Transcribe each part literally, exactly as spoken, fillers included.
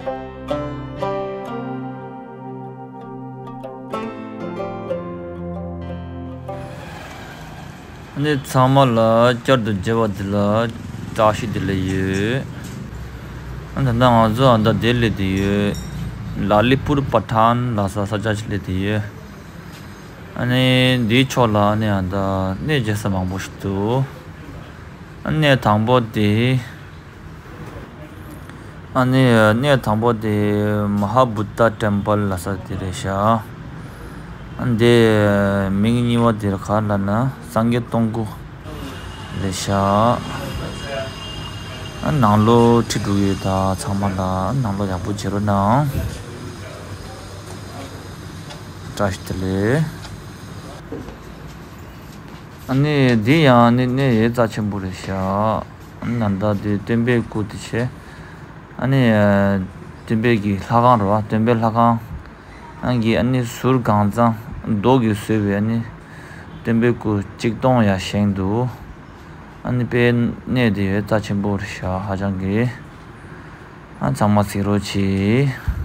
ཨ་ནི་ཚང་མ་ལ་བསྐྱར་དུ་མཇལ་བ་འདི་ལ་བཀྲ་ཤིས་བདེ་ལེགས་ཡོད། ཨ་ད་ལྟ་ང་ཚོ་ཨ་ད་དེ་སླེབས་བསྡད་ཡོད། ལ་ལི་པུར་པ་ཐན་ལ་ས་ས་ཆ་ཞིག་སླེབས་བསྡད་ཡོད། ཨ་ནི་འདིའི་ཕྱོགས་ལ་ཨ་ནི་ཨ་ད་གནས་མཇལ་ས་མང་པོ་ཞིག་འདུག་ཨ་གནས་དང་པོ་དེ། ཨ་ནི་གནས་དང་པོ་དེ་མ་ཧཱ་བུདྡྷ་ཊེམ་པལ་ལ་ས་དེ་རེད་ཤག་ཨ་འདི་མིང་གཉིས་པ་དེར་ག་ལ་ན་སངས་རྒྱས་སྟོང་སྐུ་རེད་ཤག་ཨ་ནང་ལོགས་ཁྲིད་འགྲོ་གི་ཡོད། ད་ཚང་མ་ལ་ནང་ལོགས་ཡག་པོ་བྱེད་རོགས་གནང་། བཀྲ་ཤིས་བདེ་ལེགས། ཨ་ནི་འདི་ཡང་ནི་གནས་ཡིག་རྩ་ཆེན་པོ་རེད་ཤག་ཨ་ནི་ད་འདི་སྟོན་པའི་སྐུ་དེ་བྱས། ཨ་ནི་སྟོན་པའི་གི་ལྷ་ཁང་རེད་བ། སྟོན་པའི་ལྷ་ཁང་ཨ་གི་ཨ་ནི་ཟུར་སྒང་ཚང་རྡོ་གིས་བཟོས་པའི་ཨ་ནི་སྟོན་པའི་སྐུ་གཅིག་སྟོང་ཡར་བཞེངས་འདུག་ཨ་ནི་དཔེ་གནས་དེ་ཡོད་རྩ་ཆེན་པོ་རེད་ཤག་ཧ་ཅང་གི། ཨ་ཚང་མ་གཟིགས་རོགས་གྱིས།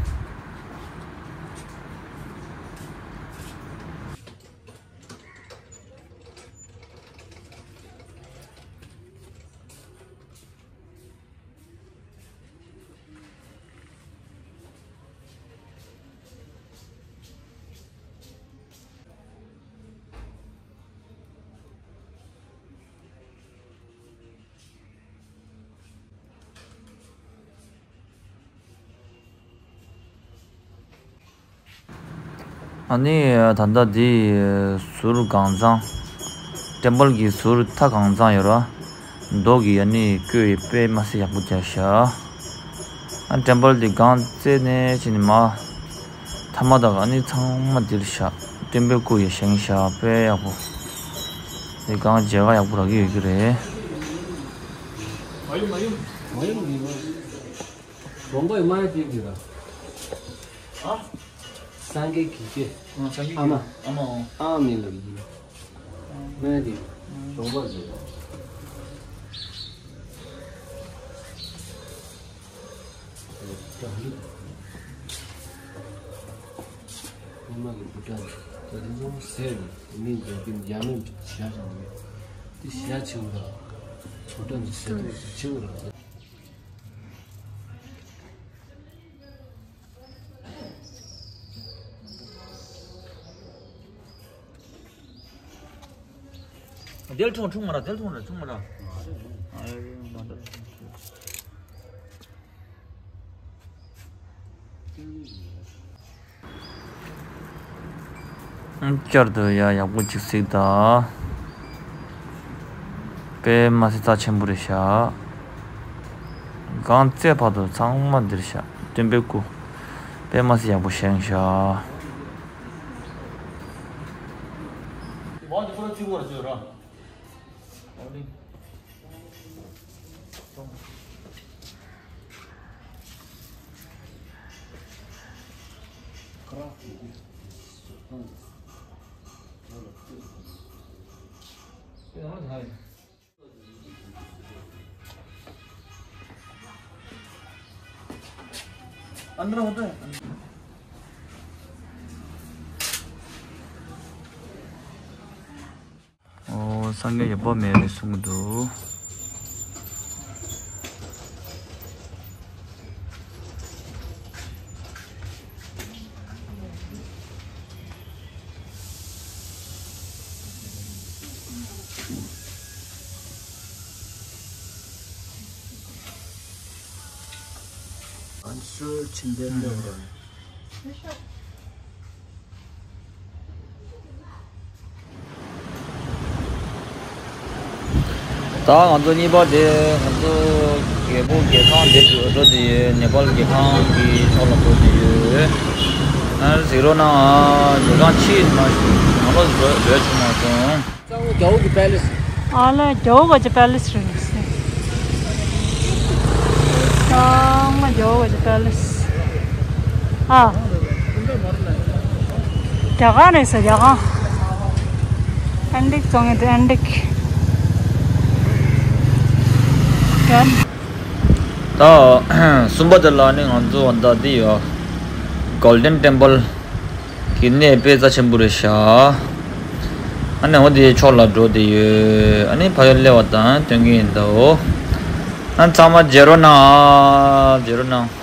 ཨ་ནི་ད་ལྟ་འདི་ཟུར་སྒང་ཚང་། ཊེམ་པལ་གྱི་ཟུར་མཐའ་སྒང་ཚང་ཡོད་ར། རྡོ་གི་ཨ་ནི་བརྐོས་ཡི་དཔེ་མ་སྲིད་ཡག་པོ་རྒྱག་ཤག་ཨ་ཊེམ་པལ་འདི་སྒང་རྩེ་ནས་ཕྱིན་ནས་མ། མཐའ་མ་དག་ཨ་ནི་ཚང་མ་འདིར་ཤག་སྟོན་པའི་སྐུ་ཡི་བཞེངས་ཤག་དཔེ་ཡག་པོ། འདི་སྒང་མཇལ་ཁ་ཡག་པོ་རག་གི་ཡོད་ཀྱི་རེད། མ་ཡུམ་མ་ཡུམ། མ་ཡུམ་མི་མ། དགོངས་པ་ཡི་མ་ཡ་དེ་གི་ར། ཨ། སངས་རྒྱས་ཀྱི་སྐད། ཨ་སངས་རྒྱས་ཀྱི་ཨ་མ། ཨ་མ་ཨོ། ཨ་མི་ལ་མི། མ་ཡ་དེ། དགོངས་པ་ཟེར། ཉི་མ་གི་བུ་ཏྲ་ད་དེ་ཚོ་ཟེར་ནས་མི་འདྲ་གི་ཡ་མེད་ཞག་ཞག་མེད། དེ་ཞག་ཆེ་བོ་ར། བུ་ཏྲ་འདི་ཟེར་དུས་ཆེ་བོ་ར། དེལ་ཁྲུང་ཁྲུང་མ་ར་དེལ་ཁྲུང་ར་ཁྲུང་མ་ར། བསྐྱར་དུ་ཡ་ཡག་པོ་ཅིག་གཟིགས་དང་། དཔེ་མ་སྲིད་རྩ་ཆེན་པོ་རེད་ཤག་སྒང་རྩེ་བར་དུ་ཚང་མ་འདིར་ཤག་སྟོན་པའི་སྐུ། དཔེ་མ་སྲིད་ཡག་པོ་བཞེངས་ཤག་ཨོ། སངས་རྒྱས་ཡོད་པ་མེད་རེད་གསུང་གི་འདུག་ཨན་སུར་ཆིན་དན་ལོ་ར། ད་ང་ཚོ་གཉིས་པ་དེ་ང་ཚོ་རྒྱལ་པོ་རྒྱལ་ཁང་དེ་འགྲོ་འགྲོ་དེ་ནེ་པཱལ་རྒྱལ་ཁང་གི་ཕྱོགས་ལ་འགྲོ་དེ་ཡོད། ཨ་ཟེར་རོགས་གནང་། ཨ་རྒྱལ་ཁང་ཕྱི་ཡིན་མ་ང་ལོ་འགྲོ་འགྲོ་བྱུང་མ་སོང་། གཙང་བོ་རྒྱལ་པོ་གི་པེ་ལེ་སི། ཨ་ལ་རྒྱལ་པོ་གི་པེ་ལེ་སི་རེད། གཙང་མ་རྒྱལ་པོ་གི་པེ་ལེ་སི། ཨ། རྒྱ་གར་རེད་ཟེར། རྒྱ་གར། ཨན་ཏིག་བཙོང་ཡས་དེ་ཨན་ཏིག་ཡང་། ད་གསུམ་པ་དེ་ལ་ནི་ང་ཚོ་ད་འདི་ཡོད། Golden Temple གི་གནས་དཔེ་རྩ་ཆེན་པོ་རེད་ཤག་ཨ་ནི་འོ་དེའི་ཕྱོགས་ལ་འགྲོ་བསྡད་ཡོད། ཨ་ནི་ཕ་གིར་སླེབས་པ་དང་སྟོན་གྱི་ཡིན་ད། འོ། ཨ་ཚང་མ་མཇལ་རོགས་གནང་། མཇལ་རོགས་གནང་།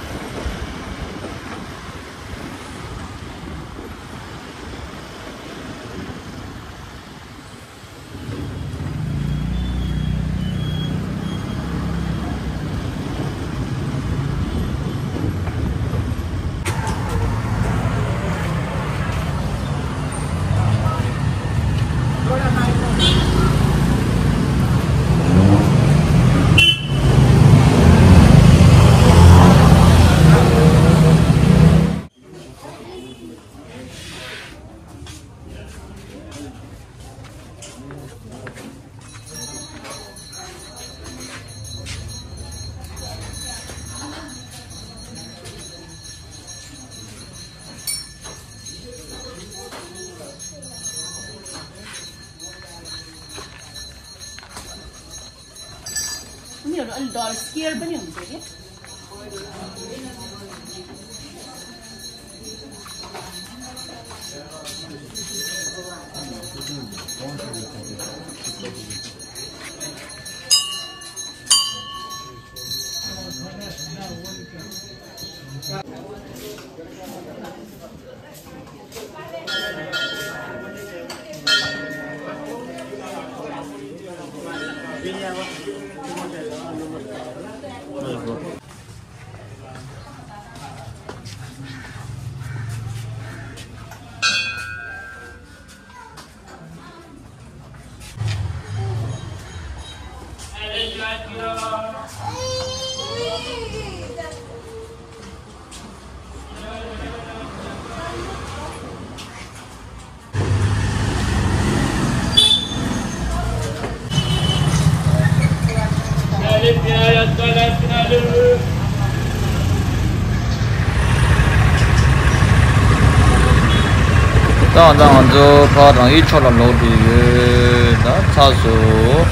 ད་ང་ཚོ་ཕར་རང་ཡུལ་ཕྱོགས་ལ་ལོག་འགྲོ་ཡོད། ད་ཚར་སོང་།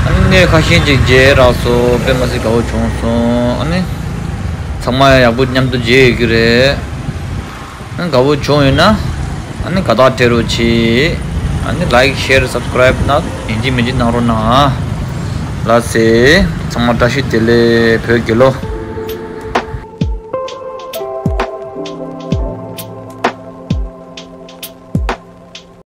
ཨ་ནི་གནས་ཁ་ཤས་ཅིག་མཇལ་རག་སོང་། དཔེ་མི་སྲིད་དགའ་བོ་བྱུང་སོང་། ཨ་ནི་ཚང་མ་ཡག་པོ་མཉམ་དུ་མཇལ་ཡོད་ཀྱི་རེད། ཨ་ནི་དགའ་བོ་བྱུང་ཡོད་ན་ཨ་ནི་དགའ་རྟགས་སྤྲད་རོགས་གྱིས། ཨ་ནི་like, share, subscribe ན་ཡིན་གཅིག་མིན་གཅིག་གནང་རོགས་གནང་། ལགས་སེ། ཚང་མ་བཀྲ་ཤིས་བདེ་ལེགས། བོད་རྒྱལ་ལོ།